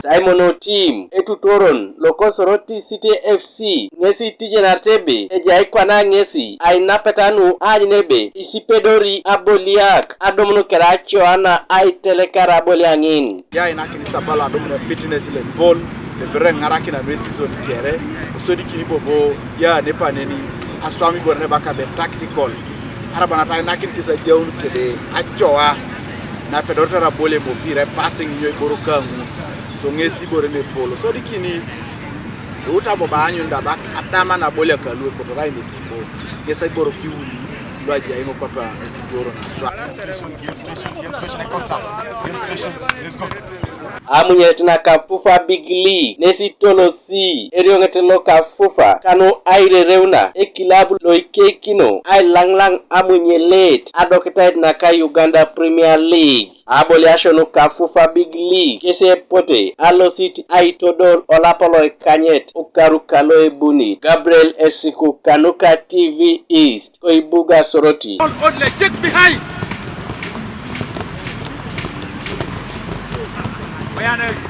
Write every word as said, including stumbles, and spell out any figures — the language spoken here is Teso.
Simon Otim, etutoron lokosoroti City F C, ŋesi tijenarte ebe ejai kwana ŋesi ainapeta nu aany nebe isipedori aboliak adumun kere acoana aitelekar abolia ŋin. Jai nakini sabala adum ne fitness le bol, le bere ŋarakin anu esison kere, osodikini bobo ja nepaneni aswam ibore ne baka be tactical. Araba nata nakin kisa jaun kede acoa na pedorta ra bole bo pire passing nyo iboro kangu. So ŋesi ibore ne polo. Sodikini uta boba anyun da bak adama na bole kalu ko to rai ne sipo. Ŋesi iboro kiuli lo aja ingo papa etutoro na swa. Amunyet na kafufa Big League nesi tolosi erioŋet lo kafufa kanu airereuna ekilabu loikeikino ailaŋlaŋ amunyelet adokitait naka Uganda Premier League. Aboliasio nu kafufa Big League kesi epote alosit aitodol olapa loikanyet ukaru kalo ebunit. Gabriel Esiku kanuka T V East koibuga Soroti. All, all, check behind. Awareness.